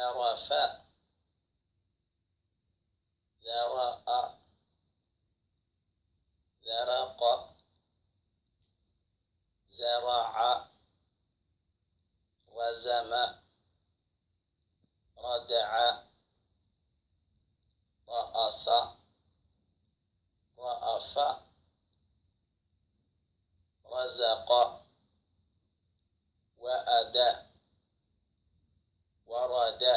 Darafa, dara'a, daraqa, zaraca, razama, radaca, ra'asa, ra'afa, razaqa, wa'ada, warada,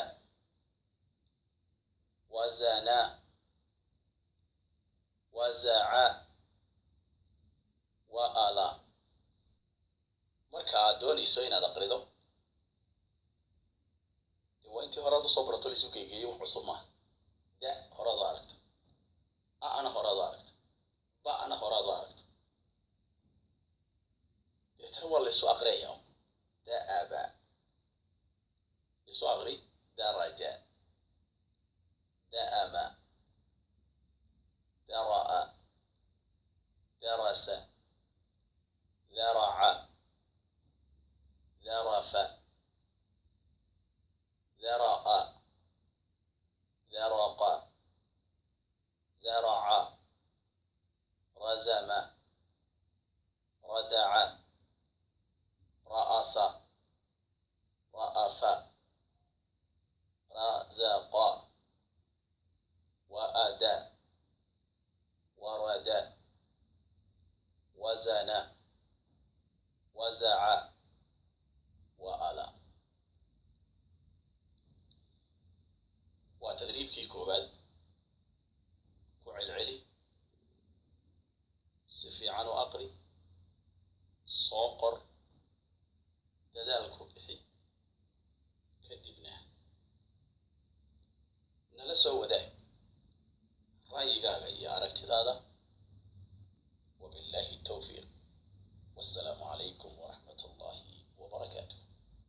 wazana, wazaca, wa'ala. Marka aad doonayso inaad aqrido, dee waa intii horaad usoo barato laisu geegeeyey, wax cusub maaha. Da horaad u aragto, a-ana horaad u aragto, ba-ana horaad u aragto, deetana waa laysu aqriyaya. Da'aba isu aqri: daraja, da'ama, dara'a, darasa, daraca, darafa, dara'a, daraqa, zaraca, razama, radaca, ra'asa, ra'afa, razaqa, wa'ada, warada, wazana, wazaca, wa'ala. Waa tadriibkii koowaad.